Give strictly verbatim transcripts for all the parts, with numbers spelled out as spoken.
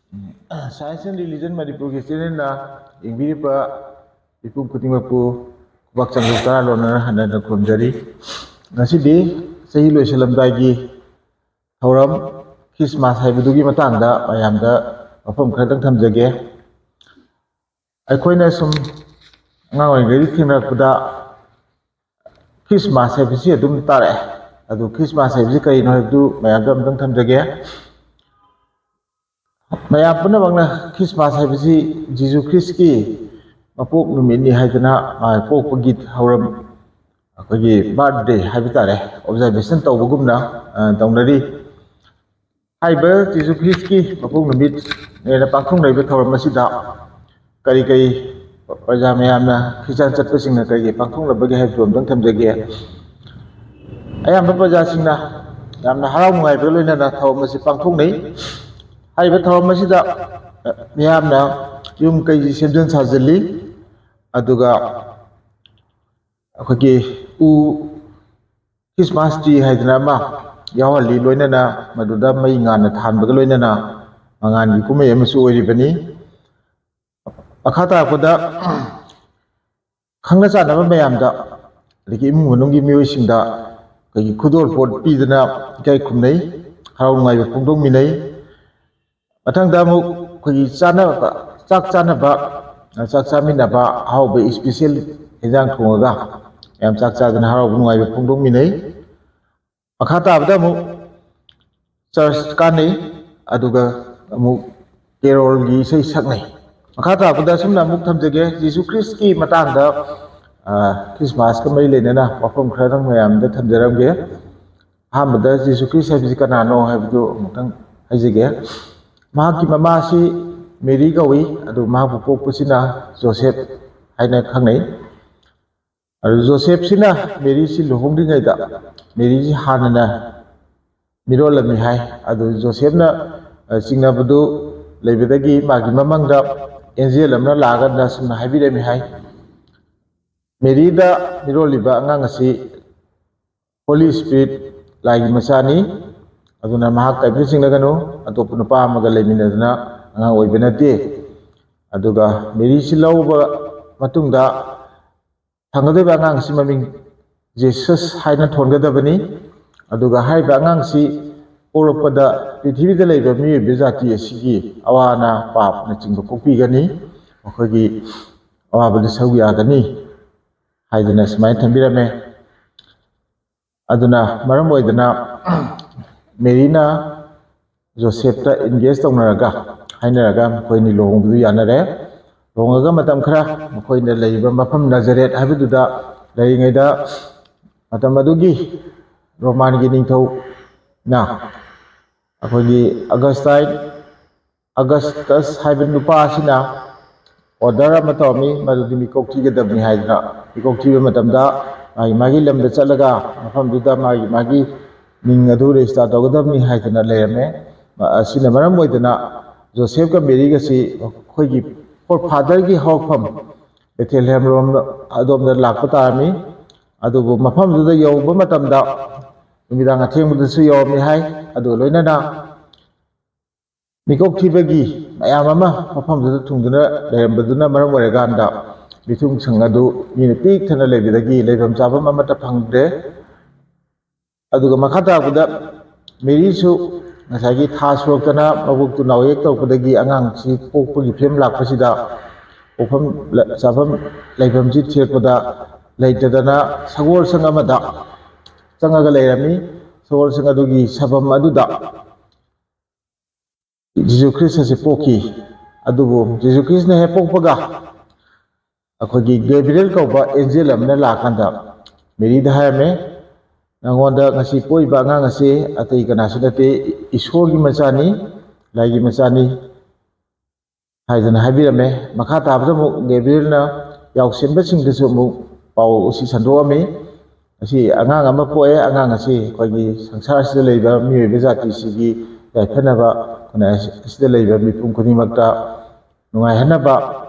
Science and Religion ꯃꯅꯤꯄꯨꯔꯒꯤ ꯆꯦꯅꯦꯜꯅ ꯌꯦꯡꯕꯤꯔꯤꯕ ꯃꯤꯄꯨꯝ ꯈꯨꯗꯤꯡꯃꯛꯄꯨ ꯈꯨꯕꯥꯛ ꯆꯪꯕ ꯇꯔꯥ ꯂꯣꯟꯅ ꯍꯟꯅ ꯍꯟꯅ ꯈꯨꯔꯨꯝꯖꯔꯤ꯫ ꯉꯁꯤꯗꯤ ꯆꯍꯤ ꯂꯣꯏꯁꯤꯜꯂꯝꯗꯥꯏꯒꯤ ꯊꯧꯔꯝ ꯈ꯭ꯔꯤꯁꯃꯥꯁ ꯍꯥꯏꯕꯗꯨꯒꯤ ꯃꯇꯥꯡꯗ ꯃꯌꯥꯝꯗ ꯋꯥꯐꯝ ꯈꯔꯗꯪ ꯊꯝꯖꯒꯦ꯫ ꯑꯩꯈꯣꯏꯅ ꯁꯨꯝ ꯑꯉꯥꯡ ꯑꯣꯏꯔꯤꯉꯩꯗ ꯊꯦꯡꯅꯔꯛꯄꯗ ꯈ꯭ꯔꯤꯁꯃꯥꯁ ꯍꯥꯏꯕꯁꯤ ꯑꯗꯨꯝ ꯇꯥꯔꯛꯑꯦ꯫ ꯑꯗꯨ ꯈ꯭ꯔꯤꯁꯃꯥꯁ ꯍꯥꯏꯕꯁꯤ ꯀꯔꯤꯅꯣ ꯍꯥꯏꯕꯗꯨ ꯃꯌꯥꯝꯗ ꯑꯃꯨꯛꯇꯪ ꯊꯝꯖꯒꯦ꯫ ꯃꯌꯥꯝ ꯄꯨꯝꯅꯃꯛꯅ ꯈ꯭ꯔꯤꯁꯃꯥꯁ ꯍꯥꯏꯕꯁꯤ ꯖꯤꯖꯨ ꯈ꯭ꯔꯤꯁꯀꯤ ꯃꯄꯣꯛ ꯅꯨꯃꯤꯠꯅꯤ ꯍꯥꯏꯗꯅ ꯃꯥꯒꯤ ꯄꯣꯛꯄꯒꯤ ꯊꯧꯔꯝ, ꯑꯩꯈꯣꯏꯒꯤ ꯕꯥꯔꯠꯗꯦ ꯍꯥꯏꯕ ꯇꯥꯔꯦ, ꯑꯣꯕꯖꯥꯔꯕꯦꯁꯟ ꯇꯧꯕꯒꯨꯝꯅ ꯑ, ꯇꯧꯅꯔꯤ꯫ ꯍꯥꯏꯔꯤꯕ ꯖꯤꯖꯨ ꯈ꯭ꯔꯤꯁꯀꯤ ꯃꯄꯣꯛ ꯅꯨꯃꯤꯠꯅꯦꯅ ꯄꯥꯡꯊꯣꯛꯅꯔꯤꯕ ꯊꯧꯔꯝ ꯑꯁꯤꯗ ꯀꯔꯤ ꯀꯔꯤ ꯄ꯭ꯔꯖꯥ ꯃꯌꯥꯝꯅ ꯈ꯭ꯔꯤꯁꯇꯥꯟ ꯆꯠꯄꯁꯤꯡꯅ ꯀꯔꯤ ꯀꯔꯤ ꯄꯥꯡꯊꯣꯛꯅꯕꯒꯦ ꯍꯥꯏꯕꯗꯨ ꯑꯝꯇꯪ ꯊꯝꯖꯒꯦ꯫ ꯑꯌꯥꯝꯕ ꯄ꯭ꯔꯖꯥꯁꯤꯡꯅ ꯌꯥꯝꯅ ꯍꯔꯥꯎ ꯅꯨꯡꯉꯥꯏꯕꯒ ꯂꯣꯏꯅꯅ ꯊꯧꯔꯝ ꯑꯁꯤ ꯄꯥꯡꯊꯣꯛꯅꯩ꯫ ꯍꯥꯏꯔꯤꯕ ꯊꯧꯔꯝ ꯑꯁꯤꯗ ꯃꯤꯌꯥꯝꯅ ꯌꯨꯝ ꯀꯩꯁꯤ ꯁꯦꯝꯖꯤꯟ ꯁꯥꯖꯤꯜꯂꯤ, ꯑꯗꯨꯒ ꯑꯩꯈꯣꯏꯒꯤ ꯎ ꯈ꯭ꯔꯤꯁꯃꯥꯁ ꯇ꯭ꯔꯤ ꯍꯥꯏꯗꯅ ꯑꯃ ꯌꯥꯎꯍꯜꯂꯤ, ꯂꯣꯏꯅꯅ ꯃꯗꯨꯗ ꯃꯩ ꯉꯥꯟꯅ ꯊꯥꯟꯕꯒ ꯂꯣꯏꯅꯅ ꯃꯉꯥꯜꯒꯤ ꯀꯨꯝꯍꯩ ꯑꯃꯁꯨ ꯑꯣꯏꯔꯤꯕꯅꯤ꯫ ꯃꯈꯥ ꯇꯥꯔꯛꯄꯗ ꯈꯪꯅ ꯆꯥꯟꯅꯕ ꯃꯌꯥꯝꯗ, ꯑꯗꯒꯤ ꯏꯃꯨꯡ ꯃꯅꯨꯡꯒꯤ ꯃꯤꯑꯣꯏꯁꯤꯡꯗ ꯑꯩꯈꯣꯏꯒꯤ ꯈꯨꯗꯣꯜꯄꯣꯠ ꯄꯤꯗꯅ ꯏꯀꯥꯏ ꯈꯨꯝꯅꯩ, ꯍꯔꯥꯎ ꯅꯨꯡꯉꯥꯏꯕ ꯐꯣꯡꯗꯣꯛꯃꯤꯟꯅꯩ꯫ ꯃꯊꯪꯗ ꯑꯃꯨꯛ ꯑꯩꯈꯣꯏꯒꯤ ꯆꯥꯅꯕ, ꯆꯥꯛ ꯆꯥꯅꯕ, ꯆꯥꯛ ꯆꯥꯃꯤꯟꯅꯕ, ꯑꯍꯥꯎꯕ ꯏꯁꯄꯤꯁꯦꯜ ꯍꯦꯟꯖꯥꯡ ꯊꯣꯡꯉꯒ ꯃꯌꯥꯝ ꯆꯥꯛ ꯆꯥꯗꯅ ꯍꯔꯥꯎꯕ ꯅꯨꯡꯉꯥꯏꯕ ꯐꯣꯡꯗꯣꯛꯃꯤꯟꯅꯩ꯫ ꯃꯈꯥ ꯇꯥꯕꯗ ꯑꯃꯨꯛ ꯆꯔꯆ ꯀꯥꯟꯅꯩ, ꯑꯗꯨꯒ ꯑꯃꯨꯛ ꯀꯦꯔꯣꯜꯒꯤ ꯏꯁꯩ ꯁꯛꯅꯩ꯫ ꯃꯈꯥ ꯇꯥꯕꯗ ꯑꯁꯨꯝꯅ ꯑꯃꯨꯛ ꯊꯝꯖꯒꯦ, ꯖꯤꯁꯨ ꯈ꯭ꯔꯤꯁꯀꯤ ꯃꯇꯥꯡꯗ, ꯑ, ꯈ꯭ꯔꯤꯁꯃꯥꯁꯀ ꯃꯔꯤ ꯂꯩꯅꯅ ꯋꯥꯐꯝ ꯈꯔꯗꯪ ꯃꯌꯥꯝꯗ ꯊꯝꯖꯔꯝꯒꯦ꯫ ꯑꯍꯥꯟꯕꯗ ꯖꯤꯁꯨ ꯈ꯭ꯔꯤꯁ ꯍꯥꯏꯕꯁꯤ ꯀꯅꯥꯅꯣ ꯍꯥꯏꯕꯗꯨ ꯑꯃꯨꯛꯇꯪ ꯍꯥꯏꯖꯒꯦ꯫ ꯃꯍꯥꯛꯀꯤ ꯃꯃꯥꯁꯤ ꯃꯦꯔꯤ ꯀꯧꯏ, ꯑꯗꯨ ꯃꯍꯥꯛꯄꯨ ꯄꯣꯛꯄꯁꯤꯅ ꯖꯣꯁꯦꯞ ꯍꯥꯏꯅ ꯈꯪꯅꯩ꯫ ꯑꯗꯨ ꯖꯣꯁꯦꯞꯁꯤꯅ ꯃꯦꯔꯤꯁꯤ ꯂꯨꯍꯣꯡꯗ꯭ꯔꯤꯉꯩꯗ, ꯃꯦꯔꯤꯁꯤ ꯍꯥꯟꯅꯅ ꯃꯤꯔꯣꯜꯂꯝꯃꯤ ꯍꯥꯏ꯫ ꯑꯗꯨ ꯖꯣꯁꯦꯞꯅ, ꯑ, ꯆꯤꯡꯅꯕꯗꯨ ꯂꯩꯕꯗꯒꯤ ꯃꯥꯒꯤ ꯃꯃꯪꯗ ꯑꯦꯟꯖꯦꯜ ꯑꯃꯅ ꯂꯥꯛꯑꯒ ꯑꯁꯨꯝꯅ ꯍꯥꯏꯕꯤꯔꯝꯃꯤ ꯍꯥꯏ, "ꯃꯦꯔꯤꯗ ꯃꯤꯔꯣꯜꯂꯤꯕ ꯑꯉꯥꯡ ꯑꯁꯤ ꯍꯣꯂꯤ ꯁ꯭ꯄꯤꯔꯤꯠ, ꯂꯥꯏꯒꯤ ꯃꯆꯥꯅꯤ, ꯑꯗꯨꯅ ꯃꯍꯥꯛ ꯀꯔꯤꯝꯇ ꯆꯤꯡꯅꯒꯅꯨ, ꯑꯇꯣꯞꯄ ꯅꯨꯄꯥ ꯑꯃꯒ ꯂꯩꯃꯤꯟꯅꯗꯨꯅ ꯑꯉꯥꯡ ꯑꯣꯏꯕ ꯅꯠꯇꯦ꯫ ꯑꯗꯨꯒ ꯃꯦꯔꯤꯁꯤ ꯂꯧꯕ ꯃꯇꯨꯡꯗ ꯐꯪꯒꯗꯧꯔꯤꯕ ꯑꯉꯥꯡꯁꯤ ꯃꯃꯤꯡ ꯖꯤꯁꯁ ꯍꯥꯏꯅ ꯊꯣꯟꯒꯗꯕꯅꯤ꯫ ꯑꯗꯨꯒ ꯍꯥꯏꯔꯤꯕ ꯑꯉꯥꯡꯁꯤ ꯄꯣꯛꯂꯛꯄꯗ ꯄ꯭ꯔꯤꯊꯤꯕꯤꯗ ꯂꯩꯕ ꯃꯤꯑꯣꯏꯕ ꯖꯥꯇꯤ ꯑꯁꯤꯒꯤ ꯑꯋꯥ ꯑꯅꯥ ꯄꯥꯞꯅꯆꯤꯡꯕ ꯀꯣꯛꯄꯤꯒꯅꯤ, ꯃꯈꯣꯏꯒꯤ ꯑꯋꯥꯕꯗ ꯁꯔꯨꯛ ꯌꯥꯒꯅꯤ ꯍꯥꯏꯗꯅ ꯁꯨꯃꯥꯏꯅ ꯊꯝꯕꯤꯔꯝꯃꯦ꯫ ꯑꯗꯨꯅ ꯃꯔꯝ ꯑꯣꯏꯗꯅ ꯃꯦꯔꯤꯅ ꯖꯣꯁꯦꯞꯇ engage ꯇꯧꯅꯔꯒ, ꯍꯥꯏꯅꯔꯒ ꯃꯈꯣꯏꯅꯤ ꯂꯨꯍꯣꯡꯕꯗꯨ ꯌꯥꯅꯔꯦ꯫ ꯂꯨꯍꯣꯡꯉꯒ ꯃꯇꯝ ꯈꯔ ꯃꯈꯣꯏꯅ ꯂꯩꯔꯤꯕ ꯃꯐꯝ ꯅꯖꯔꯦꯠ ꯍꯥꯏꯕꯗꯨꯗ ꯂꯩꯔꯤꯉꯩꯗ, ꯃꯇꯝ ꯑꯗꯨꯒꯤ ꯔꯣꯃꯥꯟꯒꯤ ꯅꯤꯡꯊꯧꯅ ꯑꯩꯈꯣꯏꯒꯤ ꯑꯒꯁꯇꯥꯏꯟ, ꯑꯒꯁꯇꯁ ꯍꯥꯏꯕ ꯅꯨꯄꯥ ꯑꯁꯤꯅ order ꯑꯃ ꯇꯧꯔꯝꯃꯤ, ꯃꯗꯨꯗꯤ ꯃꯤꯀꯣꯛ ꯊꯤꯒꯗꯕꯅꯤ ꯍꯥꯏꯗꯅ꯫ ꯃꯤꯀꯣꯛ ꯊꯤꯕ ꯃꯇꯝꯗ ꯃꯥꯒꯤ ꯃꯥꯒꯤ ꯂꯝꯗ ꯆꯠꯂꯒ ꯃꯐꯝꯗꯨꯗ ꯃꯥꯒꯤ ꯃꯥꯒꯤ ꯃꯤꯡ ꯑꯗꯨ register ꯇꯧꯒꯗꯕꯅꯤ ꯍꯥꯏꯗꯅ ꯂꯩꯔꯝꯃꯦ꯫ ꯑꯁꯤꯅ ꯃꯔꯝ ꯑꯣꯏꯗꯅ ꯖꯣꯁꯦꯐꯀ ꯃꯦꯔꯤꯒꯁꯤ ꯑꯩꯈꯣꯏꯒꯤ forefatherꯒꯤ ꯍꯧꯔꯛꯐꯝ ꯕꯦꯊꯦꯜꯍꯦꯝ ꯔꯣꯝ ꯑꯗꯣꯝꯗ ꯂꯥꯛꯄ ꯇꯥꯔꯝꯃꯤ꯫ ꯑꯗꯨꯕꯨ ꯃꯐꯝꯗꯨꯗ ꯌꯧꯕ ꯃꯇꯝꯗ ꯅꯨꯃꯤꯗꯥꯡ ꯑꯊꯦꯡꯕꯗꯁꯨ ꯌꯧꯔꯝꯃꯤ ꯍꯥꯏ꯫ ꯑꯗꯨꯒ ꯂꯣꯏꯅꯅ ꯃꯤꯀꯣꯛ ꯊꯤꯕꯒꯤ ꯃꯌꯥꯝ ꯑꯃ ꯃꯐꯝꯗꯨꯗ ꯊꯨꯡꯗꯨꯅ ꯂꯩꯔꯝꯕꯗꯨꯅ ꯃꯔꯝ ꯑꯣꯏꯔꯀꯥꯟꯗ ꯃꯤꯊꯨꯡꯁꯪ ꯑꯗꯨ ꯃꯤꯅ ꯄꯤꯛ ꯊꯟꯅ ꯂꯩꯕꯗꯒꯤ ꯂꯩꯐꯝ ꯆꯥꯐꯝ ꯑꯃꯠꯇ ꯐꯪꯗ꯭ꯔꯦ꯫ ꯑꯗꯨꯒ ꯃꯈꯥ ꯇꯥꯔꯛꯄꯗ ꯃꯦꯔꯤꯁꯨ ꯉꯁꯥꯏꯒꯤ ꯊꯥ ꯁꯨꯔꯛꯇꯅ ꯃꯕꯨꯛꯇꯨ ꯅꯥꯎꯌꯦꯛ ꯇꯧꯔꯛꯄꯗꯒꯤ ꯑꯉꯥꯡꯁꯤ ꯄꯣꯛꯄꯒꯤ ꯐꯤꯕꯝ ꯂꯥꯛꯄꯁꯤꯗ ꯄꯣꯛꯐꯝ ꯆꯥꯐꯝ ꯂꯩꯐꯝꯁꯤ ꯊꯤꯔꯛꯄꯗ ꯂꯩꯇꯗꯅ ꯁꯒꯣꯜꯁꯪ ꯑꯃꯗ ꯆꯪꯉꯒ ꯂꯩꯔꯝꯃꯤ꯫ ꯁꯒꯣꯜꯁꯪ ꯑꯗꯨꯒꯤ ꯁꯥꯐꯝ ꯑꯗꯨꯗ ꯖꯤꯁꯨ ꯈ꯭ꯔꯤꯁ ꯑꯁꯤ ꯄꯣꯛꯈꯤ꯫ ꯑꯗꯨꯕꯨ ꯖꯤꯁꯨ ꯈ꯭ꯔꯤꯁꯅ ꯍꯦꯛ ꯄꯣꯛꯄꯒ ꯑꯩꯈꯣꯏꯒꯤ ꯒꯦꯕ꯭ꯔꯤꯌꯦꯜ ꯀꯧꯕ angel ꯑꯃꯅ ꯂꯥꯛꯑꯀꯥꯟꯗ ꯃꯦꯔꯤꯗ ꯍꯥꯏꯔꯝꯃꯦ, "ꯅꯉꯣꯟꯗ ꯉꯁꯤ ꯄꯣꯛꯏꯕ ꯑꯉꯥꯡ ꯑꯁꯤ ꯑꯇꯩ ꯀꯅꯥꯁꯨ ꯅꯠꯇꯦ, ꯏꯁꯣꯔꯒꯤ ꯃꯆꯥꯅꯤ, ꯂꯥꯏꯒꯤ ꯃꯆꯥꯅꯤ" ꯍꯥꯏꯗꯅ ꯍꯥꯏꯕꯤꯔꯝꯃꯦ꯫ ꯃꯈꯥ ꯇꯥꯕꯗ ꯑꯃꯨꯛ ꯒꯦꯕ꯭ꯔꯤꯌꯦꯜꯅ ꯌꯥꯎꯁꯦꯟꯕꯁꯤꯡꯗꯁꯨ ꯑꯃꯨꯛ ꯄꯥꯎ ꯑꯁꯤ ꯁꯟꯗꯣꯛꯑꯝꯃꯤ꯫ ꯑꯁꯤ ꯑꯉꯥꯡ ꯑꯃ ꯄꯣꯛꯑꯦ, ꯑꯉꯥꯡ ꯑꯁꯤ ꯑꯩꯈꯣꯏꯒꯤ ꯁꯪꯁꯥꯔ ꯑꯁꯤꯗ ꯂꯩꯕ ꯃꯤꯑꯣꯏꯕ ꯖꯥꯇꯤꯁꯤꯒꯤ ꯌꯥꯏꯐꯅꯕ, ꯈꯨꯟꯅꯥꯏ ꯑꯁꯤꯗ ꯂꯩꯕ ꯃꯤꯄꯨꯝ ꯈꯨꯗꯤꯡꯃꯛꯇ ꯅꯨꯡꯉꯥꯏꯍꯟꯅꯕ,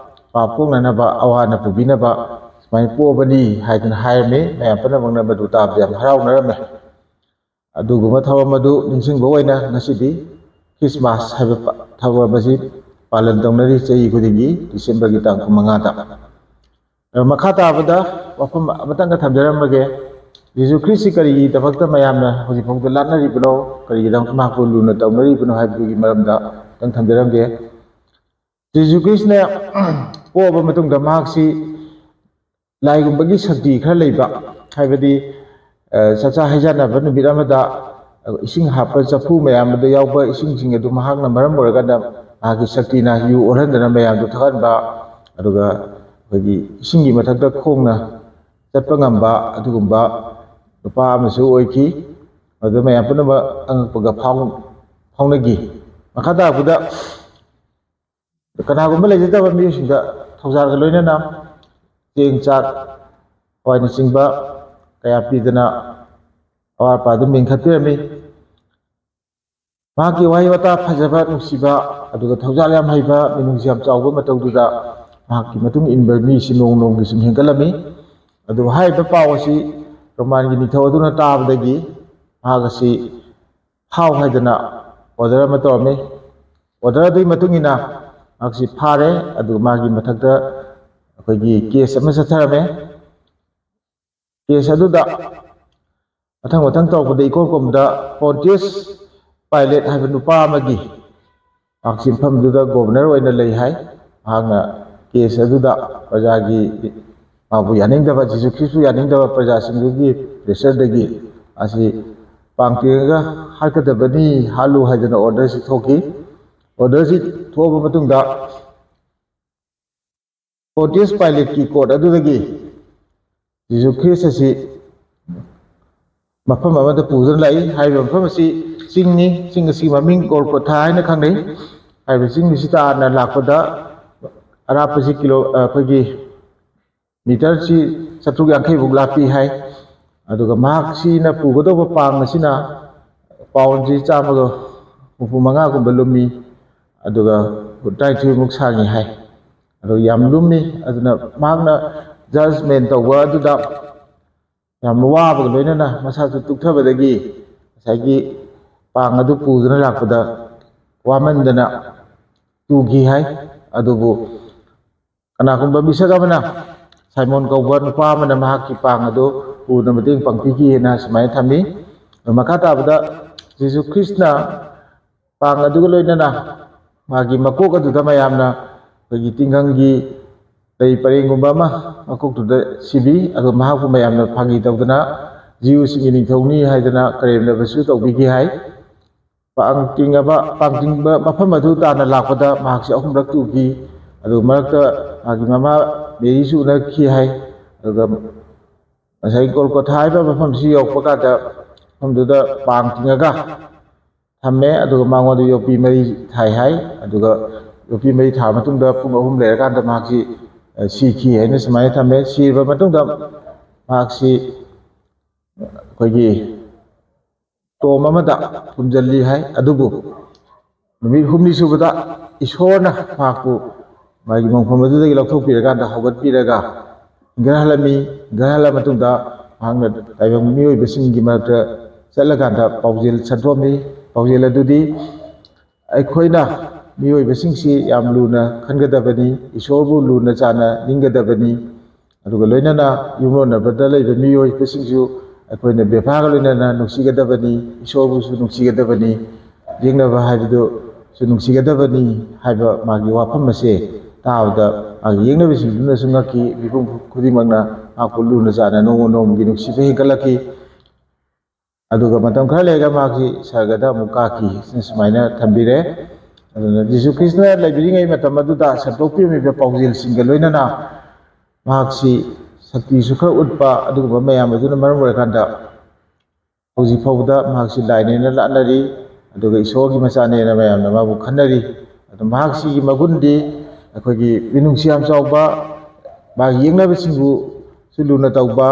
ꯄꯥꯞ ꯀꯣꯛꯅꯅꯕ, ꯑꯋꯥ ꯑꯅꯥ ꯄꯨꯕꯤꯅꯕ ꯁꯨꯃꯥꯏꯅ ꯄꯣꯛꯑꯕꯅꯤ ꯍꯥꯏꯗꯅ ꯍꯥꯏꯔꯝꯃꯤ꯫ ꯃꯌꯥꯝ ꯄꯨꯝꯅꯃꯛꯅ ꯃꯗꯨ ꯇꯥꯕꯗ ꯌꯥꯝ ꯍꯔꯥꯎꯅꯔꯝꯃꯦ꯫ ꯑꯗꯨꯒꯨꯝꯕ ꯊꯧꯔꯝ ꯑꯗꯨ ꯅꯤꯡꯁꯤꯡꯕ ꯑꯣꯏꯅ ꯉꯁꯤꯗꯤ ꯈ꯭ꯔꯤꯁꯃꯥꯁ ꯍꯥꯏꯕ ꯄ-, ꯊꯧꯔꯝ ꯑꯁꯤ ꯄꯥꯂꯟ ꯇꯧꯅꯔꯤ ꯆꯍꯤ ꯈꯨꯗꯤꯡꯒꯤ ꯗꯤꯁꯦꯝꯕꯔꯒꯤ ꯇꯥꯡ ꯀꯨꯟꯃꯉꯥꯗ꯫ ꯑꯗꯣ ꯃꯈꯥ ꯇꯥꯕꯗ ꯋꯥꯐꯝ ꯑꯃꯇꯪꯒ ꯊꯝꯖꯔꯝꯃꯒꯦ꯫ ꯖꯤꯁꯨ ꯈ꯭ꯔꯤꯁꯁꯤ ꯀꯔꯤꯒꯤꯗꯃꯛꯇ ꯃꯌꯥꯝꯅ ꯍꯧꯖꯤꯛ ꯐꯥꯎꯗ ꯂꯥꯠꯅꯔꯤꯕꯅꯣ, ꯀꯔꯤꯒꯤꯗꯃꯛꯇ ꯃꯍꯥꯛꯄꯨ ꯂꯨꯅ ꯇꯧꯅꯔꯤꯕꯅꯣ ꯍꯥꯏꯕꯗꯨꯒꯤ ꯃꯔꯝꯗ ꯈꯤꯇꯪ ꯊꯝꯖꯔꯝꯒꯦ꯫ ꯖꯤꯁꯨ ꯈ꯭ꯔꯤꯁꯅ ꯄꯣꯛꯑꯕ ꯃꯇꯨꯡꯗ ꯃꯍꯥꯛꯁꯤ ꯂꯥꯏꯒꯨꯝꯕꯒꯤ ꯁꯛꯇꯤ ꯈꯔ ꯂꯩꯕ, ꯍꯥꯏꯕꯗꯤ, ꯑ, ꯆꯥꯛꯆꯥ ꯍꯩꯖꯥꯟꯅꯕ ꯅꯨꯃꯤꯠ ꯑꯃꯗ ꯏꯁꯤꯡ ꯍꯥꯞꯄ ꯆꯐꯨ ꯃꯌꯥꯝ ꯑꯗꯨ ꯌꯥꯎꯕ ꯏꯁꯤꯡꯁꯤꯡ ꯑꯗꯨ ꯃꯍꯥꯛꯅ ꯃꯔꯝ ꯑꯣꯏꯔꯀꯥꯟꯗ ꯃꯍꯥꯛꯀꯤ ꯁꯛꯇꯤꯅ ꯌꯨ ꯑꯣꯜꯍꯟꯗꯅ ꯃꯌꯥꯝꯗꯨ ꯊꯛꯍꯟꯕ, ꯑꯗꯨꯒ ꯑꯩꯈꯣꯏꯒꯤ ꯏꯁꯤꯡꯒꯤ ꯃꯊꯛꯇ ꯈꯣꯡꯅ ꯆꯠꯄ ꯉꯝꯕ ꯑꯗꯨꯒꯨꯝꯕ ꯅꯨꯄꯥ ꯑꯃꯁꯨ ꯑꯣꯏꯈꯤ꯫ ꯑꯗꯨ ꯃꯌꯥꯝ ꯄꯨꯝꯅꯃꯛ ꯑꯉꯛꯄꯒ ꯐꯥꯎ-, ꯐꯥꯎꯅꯈꯤ꯫ ꯃꯈꯥ ꯇꯥꯔꯛꯄꯗ ꯀꯅꯥꯒꯨꯝꯕ ꯂꯩꯖꯗꯕ ꯃꯤꯑꯣꯏꯁꯤꯡꯗ ꯊꯧꯖꯥꯜꯒ ꯂꯣꯏꯅꯅ ꯆꯦꯡ, ꯆꯥꯛ, ꯍꯋꯥꯏꯅꯆꯤꯡꯕ ꯀꯌꯥ ꯄꯤꯗꯅ ꯑꯋꯥꯠ ꯑꯄꯥ ꯑꯗꯨꯝ ꯃꯦꯟꯈꯠꯄꯤꯔꯝꯃꯤ꯫ ꯃꯍꯥꯛꯀꯤ ꯋꯥꯍꯩ ꯋꯥꯇꯥ ꯐꯖꯕ, ꯅꯨꯡꯁꯤꯕ, ꯑꯗꯨꯒ ꯊꯧꯖꯥꯜ ꯌꯥꯝ ꯍꯩꯕ, ꯃꯤꯅꯨꯡꯁꯤ ꯌꯥꯝ ꯆꯥꯎꯕ ꯃꯇꯧꯗꯨꯗ ꯃꯍꯥꯛꯀꯤ ꯃꯇꯨꯡ ꯏꯟꯕ ꯃꯤꯁꯤ ꯅꯣꯡꯃ ꯅꯣꯡꯃꯒꯤ ꯁꯨꯝ ꯍꯦꯟꯒꯠꯂꯝꯃꯤ꯫ ꯑꯗꯨꯕꯨ ꯍꯥꯏꯔꯤꯕ ꯄꯥꯎ ꯑꯁꯤ ꯔꯣꯃꯥꯟꯒꯤ ꯅꯤꯡꯊꯧ ꯑꯗꯨꯅ ꯇꯥꯕꯗꯒꯤ ꯃꯍꯥꯛ ꯑꯁꯤ ꯐꯥꯎ ꯍꯥꯏꯗꯅ ꯑꯣꯔꯗꯔ ꯑꯃ ꯇꯧꯔꯝꯃꯤ꯫ ꯑꯣꯔꯗꯔ ꯑꯗꯨꯒꯤ ꯃꯇꯨꯡ ꯏꯟꯅ ꯃꯍꯥꯛꯁꯤ ꯐꯥꯔꯦ, ꯑꯗꯨꯒ ꯃꯥꯒꯤ ꯃꯊꯛꯇ ꯑꯩꯈꯣꯏꯒꯤ ꯀꯦꯁ ꯑꯃ ꯆꯠꯊꯔꯝꯃꯦ꯫ ꯀꯦꯁ ꯑꯗꯨꯗ ꯃꯊꯪ ꯃꯊꯪ ꯇꯧꯔꯛꯄꯗ ꯏꯀꯣꯟ ꯀꯣꯟꯕꯗ ꯄꯣꯟꯇꯤꯌꯁ ꯄꯥꯏꯂꯦꯠ ꯍꯥꯏꯕ ꯅꯨꯄꯥ ꯑꯃꯒꯤ ꯃꯍꯥꯛꯁꯤ ꯃꯐꯝꯗꯨꯗ ꯒꯣꯕꯔꯅꯔ ꯑꯣꯏꯅ ꯂꯩ ꯍꯥꯏ꯫ ꯃꯍꯥꯛꯅ ꯀꯦꯁ ꯑꯗꯨꯗ ꯄ꯭ꯔꯖꯥꯒꯤ, ꯃꯥꯕꯨ ꯌꯥꯅꯤꯡꯗꯕ, ꯖꯤꯁꯨ ꯈ꯭ꯔꯤꯁꯄꯨ ꯌꯥꯅꯤꯡꯗꯕ ꯄ꯭ꯔꯖꯥꯁꯤꯡꯗꯨꯒꯤ ꯄ꯭ꯔꯦꯁꯔꯗꯒꯤ ꯑꯁꯤ ꯄꯥꯡ ꯇꯤꯡꯉꯒ ꯍꯥꯠꯀꯗꯕꯅꯤ, ꯍꯥꯠꯂꯨ ꯍꯥꯏꯗꯅ ꯑꯣꯔꯗꯔꯁꯤ ꯊꯣꯛꯈꯤ꯫ ꯑꯣꯔꯗꯔꯁꯤ ꯊꯣꯛꯑꯕ ꯃꯇꯨꯡꯗ ꯄꯣꯟꯇꯤꯌꯁ ꯄꯥꯏꯂꯦꯠꯀꯤ ꯀꯣꯔꯠ ꯑꯗꯨꯗꯒꯤ ꯖꯤꯁꯨ ꯈ꯭ꯔꯤꯁ ꯑꯁꯤ ꯃꯐꯝ ꯑꯃꯗ ꯄꯨꯗꯨꯅ ꯂꯥꯛꯏ꯫ ꯍꯥꯏꯔꯤꯕ ꯃꯐꯝ ꯑꯁꯤ ꯆꯤꯡꯅꯤ꯫ ꯆꯤꯡ ꯑꯁꯤꯒꯤ ꯃꯃꯤꯡ ꯒꯣꯜꯒꯣꯊꯥ ꯍꯥꯏꯅ ꯈꯪꯅꯩ꯫ ꯍꯥꯏꯔꯤꯕ ꯆꯤꯡ ꯑꯁꯤ ꯇꯥꯟꯅ ꯂꯥꯛꯄꯗ ꯑꯔꯥꯞꯄꯁꯤ ꯀꯤꯂꯣ-, ꯑꯩꯈꯣꯏꯒꯤ ꯃꯤꯇꯔꯁꯤ ꯆꯥꯇ꯭ꯔꯨꯛ ꯌꯥꯡꯈꯩꯃꯨꯛ ꯂꯥꯞꯄꯤ ꯍꯥꯏ꯫ ꯑꯗꯨꯒ ꯃꯍꯥꯛꯁꯤꯅ ꯄꯨꯒꯗꯧꯕ ꯄꯥꯡ ꯑꯁꯤꯅ ꯄꯥꯎꯟꯁꯤ ꯆꯥꯝꯃꯒ ꯍꯨꯝꯐꯨ ꯃꯉꯥꯒꯨꯝꯕ ꯂꯨꯝꯃꯤ, ꯑꯗꯨꯒ ꯐꯨꯠ ꯇꯔꯥꯅꯤꯊꯣꯏꯃꯨꯛ ꯁꯥꯡꯉꯤ ꯍꯥꯏ꯫ ꯑꯗꯨ ꯌꯥꯝ ꯂꯨꯝꯃꯤ꯫ ꯑꯗꯨꯅ ꯃꯍꯥꯛꯅ ꯖꯖꯃꯦꯟ ꯇꯧꯕ ꯑꯗꯨꯗ ꯌꯥꯝꯅ ꯋꯥꯕꯒ ꯂꯣꯏꯅꯅ ꯃꯁꯥꯁꯨ ꯇꯨꯛꯊꯕꯗꯒꯤ ꯉꯁꯥꯏꯒꯤ ꯄꯥꯡ ꯑꯗꯨ ꯄꯨꯗꯨꯅ ꯂꯥꯛꯄꯗ ꯋꯥꯃꯟꯗꯅ ꯇꯨꯈꯤ ꯍꯥꯏ꯫ ꯑꯗꯨꯕꯨ ꯀꯅꯥꯒꯨꯝꯕ ꯃꯤꯁꯛ ꯑꯃꯅ, ꯁꯥꯏꯃꯣꯟ ꯀꯧꯕ ꯅꯨꯄꯥ ꯑꯃꯅ ꯃꯍꯥꯛꯀꯤ ꯄꯥꯡ ꯑꯗꯨ ꯄꯨꯅ ꯃꯇꯦꯡ ꯄꯥꯡꯕꯤꯈꯤꯑꯅ ꯁꯨꯃꯥꯏꯅ ꯊꯝꯃꯤ꯫ ꯑꯗꯨ ꯃꯈꯥ ꯇꯥꯕꯗ ꯖꯤꯁꯨ ꯈ꯭ꯔꯤꯁꯅ ꯄꯥꯡ ꯑꯗꯨꯒ ꯂꯣꯏꯅꯅ ꯃꯥꯒꯤ ꯃꯀꯣꯛ ꯑꯗꯨꯗ ꯃꯌꯥꯝꯅ ꯑꯩꯈꯣꯏꯒꯤ ꯇꯤꯡꯈꯪꯒꯤ ꯂꯩ ꯄꯔꯦꯡꯒꯨꯝꯕ ꯑꯃ ꯃꯀꯣꯛꯇꯨꯗ ꯁꯤꯕꯤ꯫ ꯑꯗꯨ ꯃꯍꯥꯛꯄꯨ ꯃꯌꯥꯝꯅ ꯐꯥꯒꯤ ꯇꯧꯗꯅ ꯖꯤꯎꯁꯤꯡꯒꯤ ꯅꯤꯡꯊꯧꯅꯤ ꯍꯥꯏꯗꯅ ꯀꯔꯦꯝꯅꯕꯁꯨ ꯇꯧꯕꯤꯈꯤ ꯍꯥꯏ꯫ ꯄꯥꯡ ꯇꯤꯡꯉꯕ, ꯄꯥꯡ ꯇꯤꯡꯕ ꯃꯐꯝ ꯑꯗꯨ ꯇꯥꯟꯅ ꯂꯥꯛꯄꯗ ꯃꯍꯥꯛꯁꯤ ꯑꯍꯨꯝꯂꯛ ꯇꯨꯈꯤ꯫ ꯑꯗꯨ ꯃꯔꯛꯇ ꯃꯥꯒꯤ ꯃꯃꯥ ꯃꯦꯔꯤꯁꯨ ꯎꯅꯈꯤ ꯍꯥꯏ꯫ ꯑꯗꯨꯒ ꯉꯁꯥꯏ ꯒꯣꯜꯒꯣꯊꯥ ꯍꯥꯏꯕ ꯃꯐꯝꯁꯤ ꯌꯧꯔꯛꯄ ꯀꯥꯟꯗ ꯃꯐꯝꯗꯨꯗ ꯄꯥꯡ ꯇꯤꯡꯉꯒ ꯊꯝꯃꯦ꯫ ꯑꯗꯨꯒ ꯃꯉꯣꯟꯗ ꯌꯣꯠꯄꯤ ꯃꯔꯤ ꯊꯥꯏ ꯍꯥꯏ꯫ ꯑꯗꯨꯒ ꯌꯣꯠꯄꯤ ꯃꯔꯤ ꯊꯥ ꯃꯇꯨꯡꯗ ꯄꯨꯡ ꯑꯍꯨꯝ ꯂꯩꯔꯀꯥꯟꯗ ꯃꯍꯥꯛꯁꯤ, ꯑ, ꯁꯤꯈꯤ ꯍꯥꯏꯅ ꯁꯨꯃꯥꯏꯅ ꯊꯝꯃꯦ꯫ ꯁꯤꯔꯕ ꯃꯇꯨꯡꯗ ꯃꯍꯥꯛꯁꯤ ꯑꯩꯈꯣꯏꯒꯤ ꯇꯣꯝ ꯑꯃꯗ ꯐꯨꯝꯖꯤꯜꯂꯤ ꯍꯥꯏ꯫ ꯑꯗꯨꯕꯨ ꯅꯨꯃꯤꯠ ꯍꯨꯝꯅꯤ ꯁꯨꯕꯗ ꯏꯁꯣꯔꯅ ꯃꯍꯥꯛꯄꯨ ꯃꯥꯒꯤ ꯃꯣꯡꯐꯝ ꯑꯗꯨꯗꯒꯤ ꯂꯧꯊꯣꯛꯄꯤꯔꯀꯥꯟꯗ ꯍꯧꯒꯠꯄꯤꯔꯒ ꯍꯤꯡꯒꯠꯍꯜꯂꯝꯃꯤ꯫ ꯍꯤꯡꯒꯠꯍꯜꯂ ꯃꯇꯨꯡꯗ ꯃꯍꯥꯛꯅ ꯇꯥꯏꯕꯪ ꯃꯤꯑꯣꯏꯕꯁꯤꯡꯒꯤ ꯃꯔꯛꯇ ꯆꯠꯂꯀꯥꯟꯗ ꯄꯥꯎꯖꯦꯜ ꯁꯟꯗꯣꯛꯑꯝꯃꯤ꯫ ꯄꯥꯎꯖꯦꯜ ꯑꯗꯨꯗꯤ ꯑꯩꯈꯣꯏꯅ ꯃꯤꯑꯣꯏꯕꯁꯤꯡꯁꯤ ꯌꯥꯝ ꯂꯨꯅ ꯈꯟꯒꯗꯕꯅꯤ, ꯏꯁꯣꯔꯕꯨ ꯂꯨꯅ ꯆꯥꯟꯅ ꯅꯤꯡꯒꯗꯕꯅꯤ꯫ ꯑꯗꯨꯒ ꯂꯣꯏꯅꯅ ꯌꯨꯝꯂꯣꯟꯅꯕꯗ ꯂꯩꯕ ꯃꯤꯑꯣꯏꯕꯁꯤꯡꯁꯨ ꯑꯩꯈꯣꯏꯅ ꯕꯦꯕꯥꯔꯒ ꯂꯣꯏꯅꯅ ꯅꯨꯡꯁꯤꯒꯗꯕꯅꯤ, ꯏꯁꯣꯔꯕꯨꯁꯨ ꯅꯨꯡꯁꯤꯒꯗꯕꯅꯤ, ꯌꯦꯛꯅꯕ ꯍꯥꯏꯕꯗꯨꯁꯨ ꯅꯨꯡꯁꯤꯒꯗꯕꯅꯤ ꯍꯥꯏꯕ ꯃꯥꯒꯤ ꯋꯥꯐꯝ ꯑꯁꯦ ꯇꯥꯕꯗ ꯃꯥꯒꯤ ꯌꯦꯛꯅꯕꯁꯤꯡꯗꯨꯅꯁꯨ ꯉꯛꯈꯤ꯫ ꯃꯤꯄꯨꯝ ꯈꯨꯗꯤꯡꯃꯛꯅ ꯃꯍꯥꯛꯄꯨ ꯂꯨꯅ ꯆꯥꯟꯅ ꯅꯣꯡꯃ ꯅꯣꯡꯃꯒꯤ ꯅꯨꯡꯁꯤꯕ ꯍꯦꯟꯒꯠꯂꯛꯈꯤ꯫ ꯑꯗꯨꯒ ꯃꯇꯝ ꯈꯔ ꯂꯩꯔꯒ ꯃꯍꯥꯛꯁꯤ ꯁꯔꯒꯗ ꯑꯃꯨꯛ ꯀꯥꯈꯤ ꯍꯥꯏꯅ ꯁꯨꯃꯥꯏꯅ ꯊꯝꯕꯤꯔꯦ꯫ ꯑꯗꯨꯅ ꯖꯤꯁꯨ ꯈ꯭ꯔꯤꯁꯅ ꯂꯩꯕꯤꯔꯤꯉꯩ ꯃꯇꯝ ꯑꯗꯨꯗ ꯁꯟꯗꯣꯛꯄꯤꯔꯝꯃꯤꯕ ꯄꯥꯎꯖꯦꯜꯁꯤꯡꯒ ꯂꯣꯏꯅꯅ ꯃꯍꯥꯛꯁꯤ ꯁꯛꯇꯤꯁꯨ ꯈꯔ ꯎꯠꯄ, ꯑꯗꯨꯒꯨꯝꯕ ꯃꯌꯥꯝ ꯑꯗꯨꯅ ꯃꯔꯝ ꯑꯣꯏꯔꯀꯥꯟꯗ ꯍꯧꯖꯤꯛ ꯐꯥꯎꯕꯗ ꯃꯍꯥꯛꯁꯤ ꯂꯥꯏꯅꯦꯅ ꯂꯥꯠꯅꯔꯤ, ꯑꯗꯨꯒ ꯏꯁꯣꯔꯒꯤ ꯃꯆꯥꯅꯦꯅ ꯃꯌꯥꯝꯅ ꯃꯥꯕꯨ ꯈꯟꯅꯔꯤ꯫ ꯑꯗꯣ ꯃꯍꯥꯛꯁꯤꯒꯤ ꯃꯒꯨꯟꯗꯤ ꯑꯩꯈꯣꯏꯒꯤ ꯃꯤꯅꯨꯡꯁꯤ ꯌꯥꯝ ꯆꯥꯎꯕ, ꯃꯥꯒꯤ ꯌꯦꯛꯅꯕꯁꯤꯡꯕꯨꯁꯨ ꯂꯨꯅ ꯇꯧꯕ,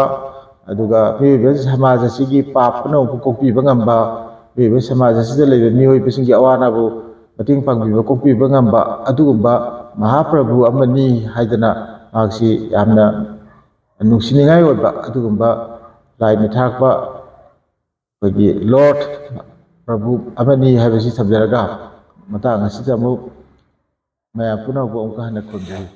ꯑꯗꯨꯒ ꯃꯤꯑꯣꯏꯕ ꯁꯃꯥꯖ ꯑꯁꯤꯒꯤ ꯄꯥꯞ ꯄꯨꯝꯅꯃꯛꯄꯨ ꯀꯣꯛꯄꯤꯕ ꯉꯝꯕ, ꯃꯤꯑꯣꯏꯕ ꯁꯃꯥꯖ ꯑꯁꯤꯗ ꯂꯩꯕ ꯃꯤꯑꯣꯏꯕꯁꯤꯡꯒꯤ ꯑꯋꯥ ꯑꯅꯥꯕꯨ ꯃꯇꯦꯡ ꯄꯥꯡꯕꯤꯕ, ꯀꯣꯛꯄꯤꯕ ꯉꯝꯕ ꯑꯗꯨꯒꯨꯝꯕ ꯃꯍꯥꯄ꯭ꯔꯚꯨ ꯑꯃꯅꯤ ꯍꯥꯏꯗꯅ ꯃꯍꯥꯛꯁꯤ ꯌꯥꯝꯅ ꯅꯨꯡꯁꯤꯅꯤꯡꯉꯥꯏ ꯑꯣꯏꯕ ꯑꯗꯨꯒꯨꯝꯕ ꯂꯥꯏꯅ ꯊꯥꯔꯛꯄ ꯑꯩꯈꯣꯏꯒꯤ ꯂꯣꯔꯗ ꯄ꯭ꯔꯚꯨ ꯑꯃꯅꯤ ꯍꯥꯏꯕꯁꯤ ꯊꯝꯖꯔꯒ, ꯃꯇꯥꯡ ꯑꯁꯤꯗ ꯑꯃꯨꯛ ꯃꯌꯥꯝ ꯄꯨꯝꯅꯃꯛꯄꯨ ꯑꯃꯨꯛꯀ ꯍꯟꯅ ꯈꯨꯔꯨꯝꯖꯔꯤ꯫